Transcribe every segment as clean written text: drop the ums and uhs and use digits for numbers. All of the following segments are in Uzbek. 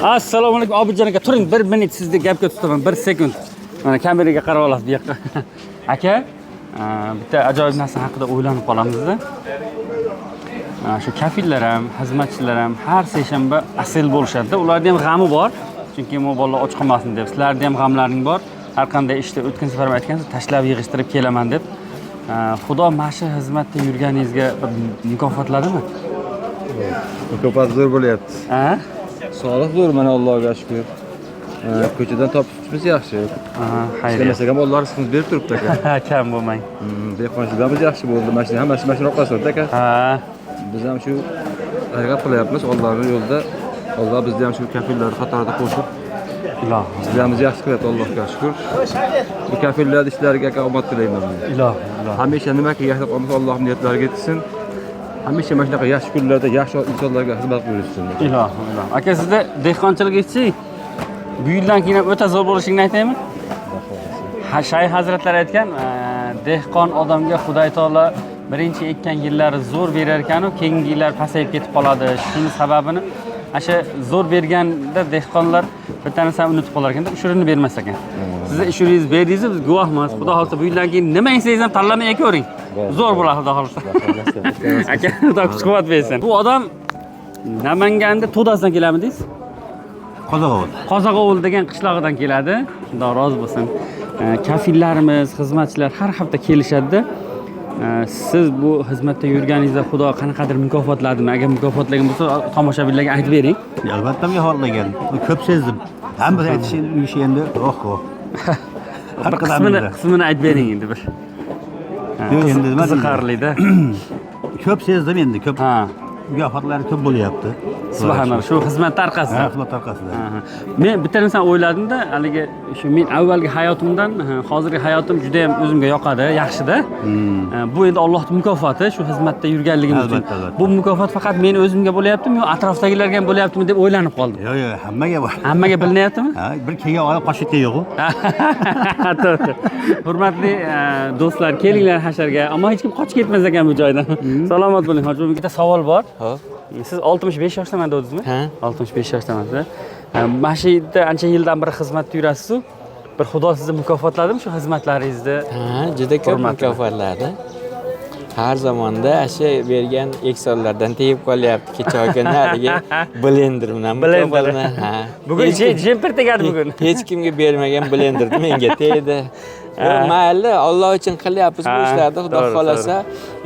Assalomu alaykum, Obidjon aka, turing, bir minut sizni gapga tutaman, bir sekund. Mana kameraga qarab olasiz bu yoqqa. Aka, bitta ajoyib narsa haqida o'ylanib qolamizda. Shu kafillar ham, xizmatchilar ham har seshanba asl bo'lishadi. Ularning ham g'ami bor. Chunki bu bolalar och qolmasin deb. Sizlarning ham g'amlaring bor. Har qanday ishda o'tgan safar ham aytgansiz, tashlab yig'ishtirib kelaman deb. Xudo mana shu xizmatda yurganingizga bir mukofotladimi? Mukofot zo'r bo'lyapti. Ha? Sog'liq zo'r, mana, Allohga shukur. Ko'chadan topib yaxshi. Aha, xayriyat. Ishlamasak ham Alloh rizqimizni berib turibdi, aka. Kam bo'lmang. Dehqonchilikimiz yaxshi bo'ldi. Mana shu hammasi mana shuni orqasida, aka. Biz ham shu harakat qilyapmiz Allohning yo'lida. Alloh bizni ham shu kafillar qatorida qo'shib, Ilohim. bizlarimiz yaxshi qilyapti, Allohga shukur. Bu kafillar ishlariga, aka, omad tilayman men. Ilohim, ilohim. Hamisha nimaki yaxshi qolmasa, Allohning niyatlariga yetsin. Hamisha mana shunaqa yaxshi kunlarda yaxshi insonlarga xizmat qilib yursin. Ilohim, ilohim. Aka, sizda dehqonchilik ishchi bu yildan keyin ham o'ta zo'r bo'lishingni aytaymi? Ha, shayx hazratlari aytgan, dehqon odamga Xudoy taolo birinchi ekkan yillari zo'r berar ekanu, keyingi yillar pasayib ketib qoladi. Shuni sababini ana shu zo'r berganda dehqonlar bitta narsani unutib qolar ekanda, ushurini bermas ekan. Sizni ushuringiz berdingiz, biz guvohmiz. Xudo xohlasa, bu yildan keyin nima eksangiz ham tanlamay ekavering. Zo'r bo'ladi, Xudo xohlasa. Aka, Xudo kuch quvvat bersin. Bu odam Namanganda To'dasidan keladimi deysiz? Qozoq. Qozoqovul degan qishlog'idan keladi. Xudo rozi bo'lsin. Kafillarimiz, xizmatchilar har hafta kelishadi. Siz bu xizmatda yurganingizda Xudo qanaqadir mukofotladimi? Agar mukofotlagan bo'lsa, tomoshabinlarga aytib bering. Albatta mukofotlagan. Ko'p sezdim. Hammasi aytish ishi endi, oh. Har Bir qismini qadamida. qismini aytib bering endi bir. Yo'q, endi nima deydi? Qiziqarlida. Ko'p sezdim endi, ko'p mukofotlari ko'p bo'lyapti. Subhanalloh, shu xizmat orqasida. Ha, xizmat orqasida. Aha. Men bitta narsani o'yladimda, haligi shu men avvalgi hayotimdan hozirgi hayotim juda ham o'zimga yoqadi, yaxshida. Bu endi Allohning mukofoti shu xizmatda yurganligim uchun. Albatta, albatta. Bu mukofot faqat meni o'zimga bo'lyaptimi yo atrofdagilarga ham bo'lyaptimi deb o'ylanib qoldim. Yo'q, yo'q, hammaga bor. Hammaga bilinyaptimi? Ha, bir kelgan odam qochib ketgan yo'q. To'g'ri. Hurmatli do'stlar, kelinglar hasharga. Ammo hech kim qochib ketmas ekan bu joydan. Salomat bo'ling, hoji. Bitta savol bor. Hop. Siz 65 yoshdaman dedingizmi? Ha. 65 yoshdaman. Mana shu yerda ancha yildan beri xizmatda yurasiz-ku. Bir Xudo sizni mukofotladimi shu xizmatlaringizni? Ha, juda ko'p Hurmatli. mukofotladi. Har zamonda shu bergan ehsonlardan tegib qolyapti. Kecha kuni haligi blender bilan Blender. mukofotlanadi. Ha. Bugun jemper tegadi bugun. Hech kimga bermagan blenderni menga tegdi. Yo'q, mayli, Alloh uchun qilyapmiz bu ishlarni, Xudo xohlasa.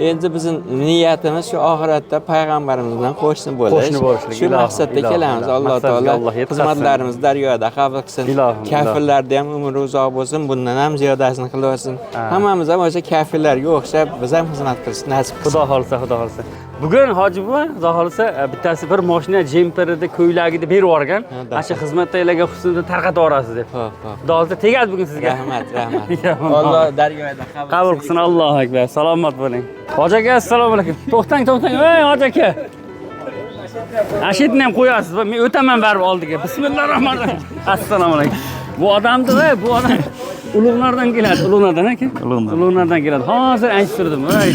Endi bizning niyatimiz shu oxiratda payg'ambarimiz bilan qo'shni bo'lish. Qo'shni bo'lishlik, Shu ilohim, maqsadda ilohim, kelamiz. ilohim. Alloh Maqsadga taolo Alloh yetkazsin. xizmatlarimizni dargohida qabul qilsin. Ilohim, ilohim. Kafillarni ham umri uzoq bo'lsin, bundan ham ziyodasini qilib olsin. Hammamiz ham o'sha kafillarga o'xshab biz ham xizmat qilishni nasib qilsin. Xudo xohlasa, Xudo xohlasa. Bugun hoji buva, Xudo xohlasa, bittasi bir mashina jemperida, ko'ylagida berib yuborgan. Ana shu xizmatdagilarga husnini tarqatib yuborasiz deb. Xo'p, xo'p. Xudo xohlasa tegadi bugun sizga. Rahmat, rahmat. Yomon. Alloh dargohida qabul qilsin, Allohu akbar. Salomat bo'ling. Hoji aka, assalomu alaykum. To'xtang, to'xtang. Ey, hoji aka. Ana shu yerni ham qo'yasiz. Men o'taman baribir oldiga. Bismillahir rohmanir rohim. Assalomu alaykum. Bu odamni, bu odam Ulug'nordan keladi. Ulug'nordan, aka? Ulug'nor. Ulug'nordan keladi. Hozir aytib turdim. Voy.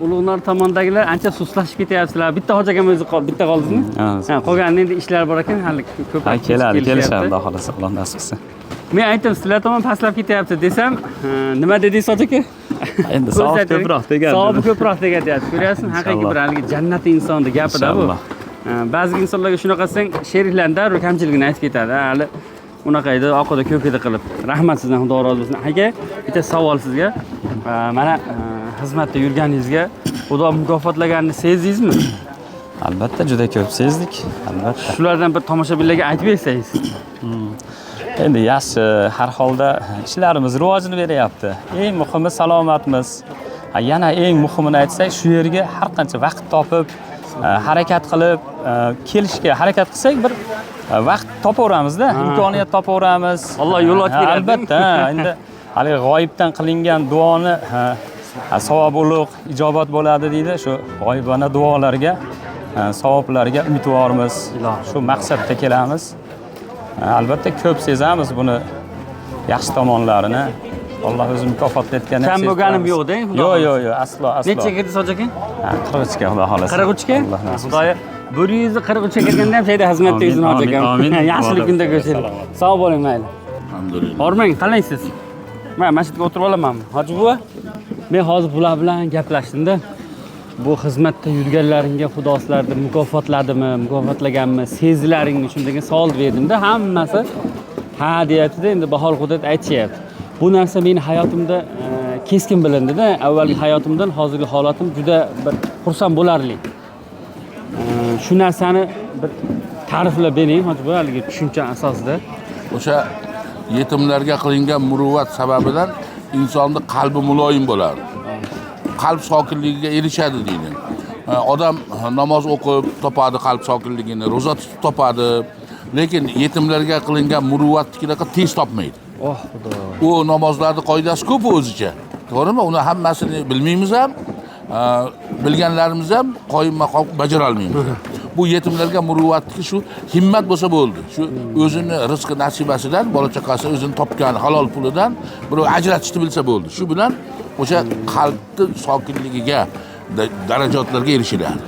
Ulug'nor tomondagilar ancha sustlashib ketyapsizlar. Bitta hoji akam o'zi bitta qoldingizmi? Ha. Ha, qolganini endi ishlar bor ekan, hali ko'p. Ha, keladi, kelishyapti. kelishadi, Xudo xohlasa, Alloh nasib qilsa. Men aytdim, sizlar tomon pastlab ketyapti desam, nima dedingiz, hoji aka? Endi savob Ko'rsating. ko'proq tegadi. Savobi ko'proq tegadi deyapti. Ko'ryapsizmi? Haqiqiy Inshaalloh. bir haligi jannat insonni gapida bu. Inshaalloh. Ba'zi insonlarga shunaqa desang, sheriklarni darrov kamchiligini aytib ketadi. Ha, hali unaqa edi, oqida ko'k edi qilib. Rahmat sizdan, Xudo rozi bo'lsin. Aka, bitta savol sizga. Mana xizmatda yurganingizga Xudo mukofotlaganini sezdingizmi? Albatta, juda ko'p sezdik, albatta. Shulardan bir tomoshabinlarga aytib bersangiz. Endi yaxshi, har holda ishlarimiz rivojini beryapti. Eng muhimi salomatmiz. Ha, yana eng muhimini aytsak, shu yerga har qancha vaqt topib, harakat qilib, kelishga harakat qilsak, bir vaqt topaveramizda, imkoniyat topaveramiz. Alloh yo'l ochib Ha, beradi. albatta, ha, endi haligi g'oyibdan qilingan duoni, ha, savob ulug', ijobat bo'ladi deydi. Shu g'oyibona duolarga, ha, savoblarga umidvormiz. Ilohim. Shu maqsadda kelamiz. Ha, albatta ko'p sezamiz buni yaxshi tomonlarini. Alloh o'zi mukofotlayotganini Kam sezib bo'lganim turamiz. yo'q-da, Xudo Yo'q, xohlasa. yo'q, yo'q, aslo, aslo. Necha kirdingiz, hoji aka? Ha, 43 ga, Xudo xohlasa. 43 ga? Alloh nasib qilsa. Xudoyo 143 ga kirganda ham shayda xizmatda Amin, yuzini och amin, ekan. amin. Yaxshilik kunda ko'rishaylik. Salomat. Sog' bo'ling, mayli. Alhamdulillah. Hormang, qalaysiz? Men mana shu yerga o'tirib olamanmi? Hoji buva, men hozir bular bilan gaplashdim-da. Bu xizmatda yurganlaringga Xudo sizlarni mukofotladimi, mukofotlaganmi, sezilaringmi shun degan savol berdimda, hammasi ha deyapti-da, endi bahor qudrat aytishyapti. Bu narsa meni hayotimda keskin bilindi-da. Avvalgi hayotimdan hozirgi holatim juda bir xursand bo'larli. Shu narsani bir ta'riflab bering, hoji buva, haligi tushuncha asosida. O'sha yetimlarga qilingan muruvvat sababidan insonni qalbi muloyim bo'ladi. Qalb sokinligiga erishadi deydi. Odam namoz o'qib topadi qalb sokinligini, ro'za tutib topadi. Lekin yetimlarga qilingan muruvvatnikidaqa tez topmaydi. Oh, Xudo. U namozlarni qoidasi ko'p o'zicha. To'g'rimi? Uni hammasini bilmaymiz ham, bilganlarimiz ham qoyim maqom bajara olmaymiz. Bu yetimlarga muruvvatniki shu himmat bo'lsa bo'ldi. Shu o'zini rizqi nasibasidan, bola chaqasi o'zini topgan halol pulidan birov ajratishni bilsa bo'ldi. Shu bilan o'sha qalbni sokinligiga, darajatlarga erishiladi.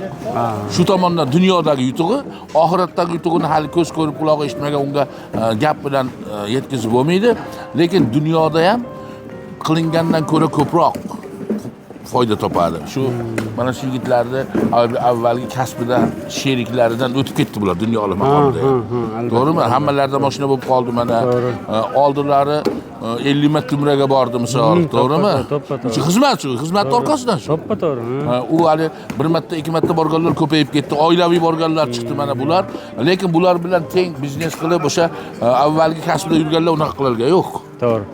Shu tomondan dunyodagi yutug'i, oxiratdagi yutug'ini hali ko'z ko'rib, quloq eshitmagan unga gap bilan yetkazib bo'lmaydi. Lekin dunyoda ham qilingandan ko'ra ko'proq foyda topadi. Shu mana shu yigitlarni avvalgi kasbida sheriklaridan o'tib ketdi bular dunyo maqomida. To'g'rimi? Hammalarida mashina bo'lib qoldi mana. Oldinlari 50 marta umraga bordi misol, to'g'rimi? To'ppa-to'g'ri. Shu xizmat, shu xizmatni orqasidan shu. To'ppa-to'g'ri. U hali bir marta, ikki marta borganlar ko'payib ketdi. Oilaviy borganlar chiqdi mana bular. Lekin bular bilan teng biznes qilib o'sha avvalgi kasbda yurganlar unaqa qilarga yo'q. To'g'ri.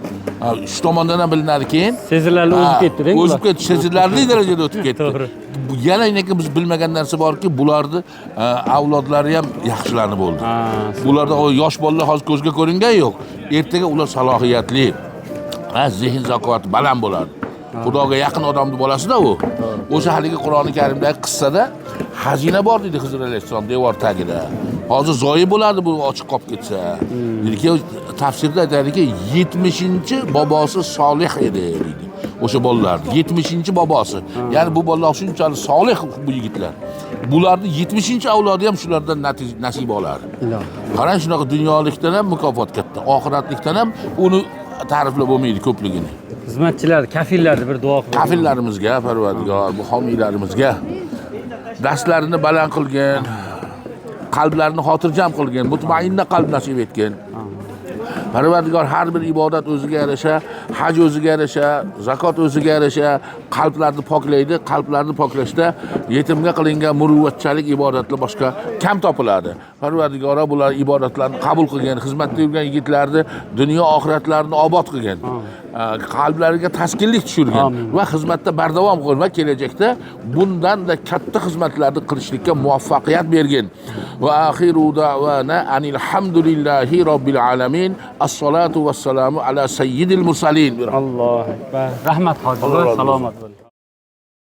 Shu tomondan ham bilinadi keyin. Sezilarli o'zib ketdi, deng O'zib ketdi, sezilarli darajada o'tib ketdi. To'g'ri. Yana lekin biz bilmagan narsa borki, bularni avlodlari ham yaxshilanib bo'ldi. Bularda yosh bolalar hozir ko'zga ko'ringan yo'q. Ertaga ular salohiyatli, zehn zakovati baland bo'ladi. Xudoga yaqin odamning bolasida u. O'sha haligi Qur'oni Karimdagi qissada xazina bor deydi Xizr alayhissalom devor tagida. Hozir zoyi bo'ladi bu ochiq qolib ketsa. Dediki, tafsirda aytadiki, 70-inchi bobosi solih edi deydi. O'sha bolalar 70-inchi bobosi. Ya'ni bu bolalar shunchalik solih bu yigitlar. Bularni 70-inchi avlodi ham shulardan nasib oladi. Qarang, shunaqa dunyolikdan ham mukofot katta, oxiratlikdan ham uni ta'riflab bo'lmaydi ko'pligini. Xizmatchilar, kafillarni bir duo qilib. Kafillarimizga, Parvardigor, bu homiylarimizga dastlarini baland qilgin, qalblarini xotirjam qilgin, mutmainna qalb nasib etgin. Parvardigor, har bir ibodat o'ziga yarasha, haj o'ziga yarasha, zakot o'ziga yarasha qalblarni poklaydi. Qalblarni poklashda yetimga qilingan muruvvatchalik ibodatlar boshqa kam topiladi. Parvardigor, bular ibodatlarni qabul qilgan, xizmatda yurgan yigitlarni dunyo oxiratlarini obod qilgan, qalblariga taskinlik tushirgan va xizmatda bardavom qilgan va kelajakda bundan-da katta xizmatlarni qilishlikka muvaffaqiyat bergin. Va axiru da'vana anil hamdulillahi robbil alamin. As-salatu was-salamu ala sayyidil mursalin. Allohu akbar. Rahmat hoji, salomat bo'ling.